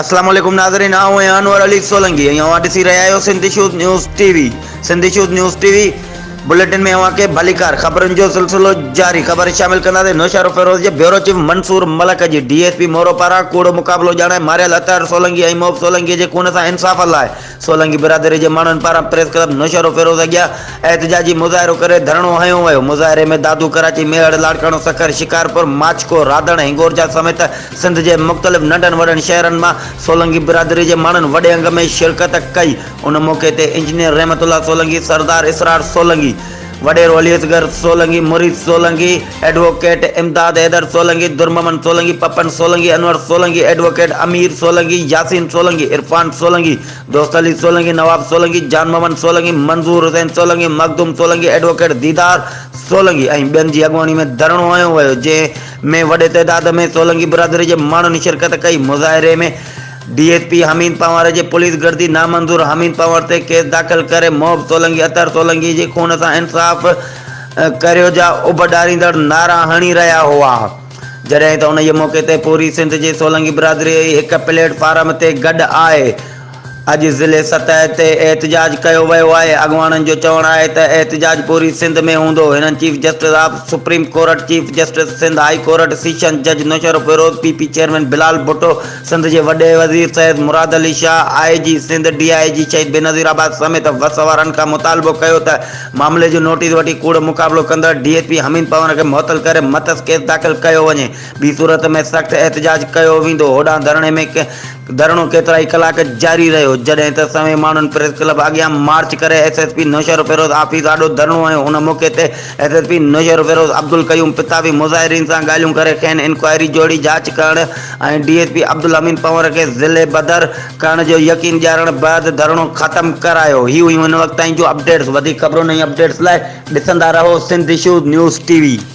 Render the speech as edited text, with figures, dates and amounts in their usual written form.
اسلام عليڪم ناظرين آئون آهيان انور علي سولنگي ۽ اوهان ڏسي رهيا آهيو Sindh issues news T V Sindh issues news T V bulletin ۾ اوهان کي ڀليڪار خبرن جو سلسلو جاري خبر شامل ڪنداسين نوشهروفيروز جي بيورو چيف منصور ملڪ جي ڊي ايس پي مورو پاران ڪوڙو مقابلو ڄاڻائي ماريل اطهر سولنگي ۽ محب سولنگي جي خون سان انصاف لاء سولنگي برادري جي ماڻهن پاران پريس ڪلب نوشهروفيروز اڳيان احتجاجي مظاهرو ڪري ڌرڻو هنيو ويو. مظاهري ۾ دادو، ڪراچي، ميهڙ، لاڙڪاڻو، سکر، شڪارپور، ماڇڪو، راڌڻ، هنگورجا سميت سنڌ جي مختلف ننڍن وڏن شهرن مان سولنگي برادري جي ماڻهن وڏي انگ ۾ شرڪت ڪئي. ان موقعي تي انجنيئر رحمت الله سولنگي، سردار اسرار سولنگي، وڏيرو علي اصغر سولنگي، مريد سولنگي، ايڊووڪيٽ امداد حيدر سولنگي، درمحمد سولنگي، پپن سولنگي، انور سولنگي، ايڊووڪيٽ امير سولنگي، ياسين سولنگي، عرفان سولنگي، دوست علي سولنگي، نواب سولنگي، جان محمد سولنگي، منظور حسين سولنگي، مخدوم سولنگي، ايڊووڪيٽ ديدار سولنگي ۽ ٻين جي اڳواڻي ۾ ڌرڻو هنيو ويو، جنهن ۾ وڏي تعداد ۾ سولنگي برادري جي ماڻهن شرڪت ڪئي، مظاهري ۾ D S P Hamid Panhwar جي پوليس گردي نامنظور، حميد پنهوار تي ڪيس داخل ڪري محب سولنگي اطهر سولنگي جي خون سان انصاف ڪريو جا اڀ ڏاريندڙ نعرا هڻي رهيا هئا. جڏهن ته انهيء موقعي تي پوري سنڌ جي سولنگي برادري هڪ پليٽ فارم تي گڏ آهي. اڄ ضلعي سطح تي احتجاج ڪيو ويو آهي. اڳواڻن جو چوڻ آهي ته احتجاج پوري سنڌ ۾ هوندو. هنن chief justice of supreme court, chief justice Sindh high court, session جج Naushahro Feroze, P P chairman Bilal Bhutto, Sindh جي وڏي وزير سيد مراد علي شاهه، آء جي سنڌ، ڊي I جي شهيد بينظير آباد سميت وس وارن کان مطالبو ڪيو ته معاملي جو نوٽيس وٺي ڪوڙو مقابلو ڪندڙ D S P Hamid Panhwar کي معطل ڪري مٿس ڪيس داخل ڪيو وڃي ٻي صورت ۾ سخت احتجاج ڪيو ويندو. هوڏانهن ڌرڻي ۾ ڌرڻو ڪيترائي ڪلاڪ جاري رهيو، جڏهن ته سوين ماڻهن پريس ڪلب اڳيان مارچ ڪري S S P Naushahro Feroze office آڏو ڌرڻو هنيو، ان موقعي تي S S P Naushahro Feroze Abdul Qayyum Pitafi مظاهرين سان ڳالهيون ڪري کين انڪوائري جوڙي جاچ ڪرڻ ۽ D S P Abdul Hamid Panhwar کي ضلعي بدر ڪرڻ جو يقين ڏيارڻ بعد ڌرڻو ختم ڪرايو. هي هيون هن وقت تائين جون اپڊيٽس، وڌيڪ خبرن ۽ اپڊيٽس لاء ڏسندا رهو Sindh issues news T V.